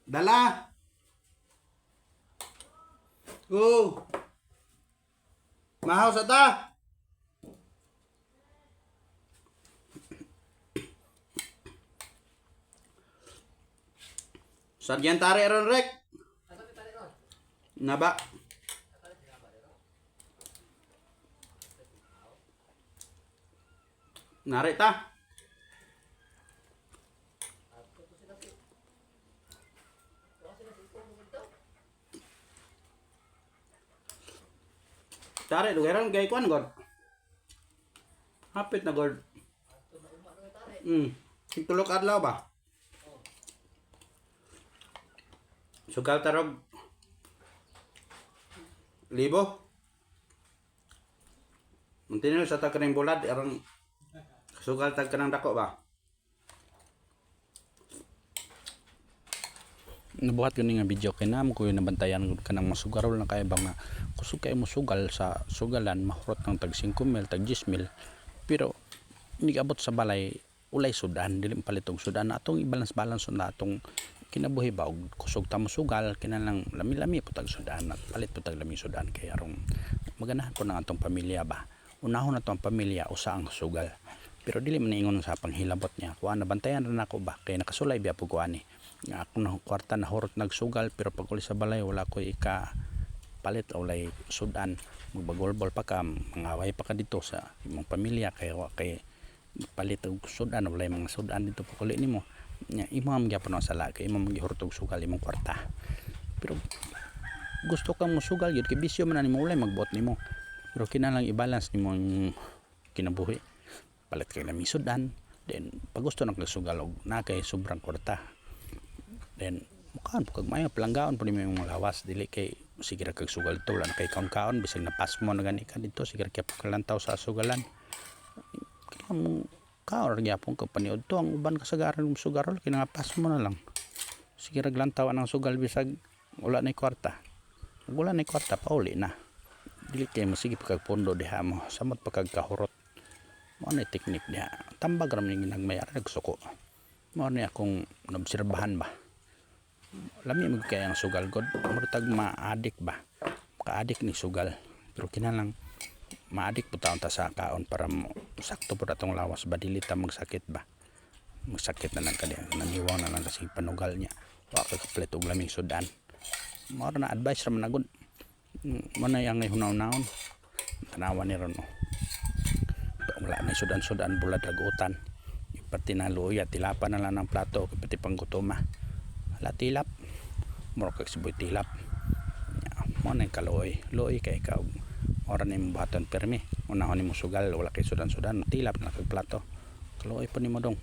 Dala. Oh. Mahaw sa ta. Sardiyan tari ron rek. Naba. Nari ta. Tari dugeran kay kuan god. Hapit na god. Tulok adlaw ba? Sugal tarog libo. Muntin sa ta kaning bulad aron sugal tag kanang dako ba? Nabuhat ko ni nga video kay namo ko yung nabantayan gud kanang masugarol na kay ba nga kusog kay mo sugal sa sugalan, mahurot ng tag 5 mil, tag 10 mil, pero nigabot sa balay ulay sudan, dili palit og sudan. Atong i-balance balance na atong kinabuhi ba og kusog ta mo sugal, kinahanglan lami-lami po tag sudan at palit po tag lami sudan kay arong maganahan po ng atong pamilya ba. Unahon na ang pamilya usa ang sugal, pero dili man ingon sa panghilabot niya kuan. Nabantayan ra nako ba kay nakasulay biya po ko ani nga ako na kwarta na hurot nagsugal, pero pag uli sa balay wala ko ika palit o walay sudan, magbagolbol pa ka, mangaway pa ka dito sa imong pamilya kay wa kay palit og sudan, walay mga sudan dito pag uli nimo nya. Imo ang gyapon ang sala kay imo gihurot og sugal imong kwarta, pero gusto kang mosugal gyud kay bisyo man na nimo, walay magbuot nimo. Pero kinahanglan i-balance nimo ang kinabuhi, palit kay laming sudan, then pag gusto nang sugal og na kay sobrang kwarta, then mukaan po kag maayo, palanggaon po nimo imong lawas. Dili kay sige ra kag sugal to, wala na kay kaon-kaon, bisag napasmo na gani ka dito, sige ra kay pagkalantaw sa sugalan. Kailangan mo kaon ra gyapon kag paniud to. Ang uban kasagaran ng sugarol kay pasmo na lang, sige ra lantaw ang sugal bisag wala na kwarta. Ug wala na kwarta, pauli na. Dili kay mo sige pa kag pondo diha mo samot pa kag kahurot. Mao na teknik diha, tambag ra man ginagmay ara nagsuko. Mao ni akong naobserbahan ba. Lami man kay ang sugal god, murag tag ma-addict ba, maka-addict ni sugal, pero kinahanglan ma-addict po taon ta sa kaon para mo sakto po atong lawas ba, dili ta magsakit ba. Magsakit na lang ka diha, nangiwang na lang kasi panugal niya, wa ka kapalit og laming sudan. Mao ra na, advice ra man na gud. Mo na yang hunaw-naon tanawa ni ron, oh. Wala na sudan-sudan, bulad ragutan, pati na luya, tilapa na lang ng plato, pati panggutoma wala tilap, mura kag siboy tilap. Ya, mo na yung kaluoy luoy kay ikaw ora ni mo buhaton permi. Unahon nimo sugal, wala kay sudan-sudan, tilap na kag plato, kaluoy po nimo dong.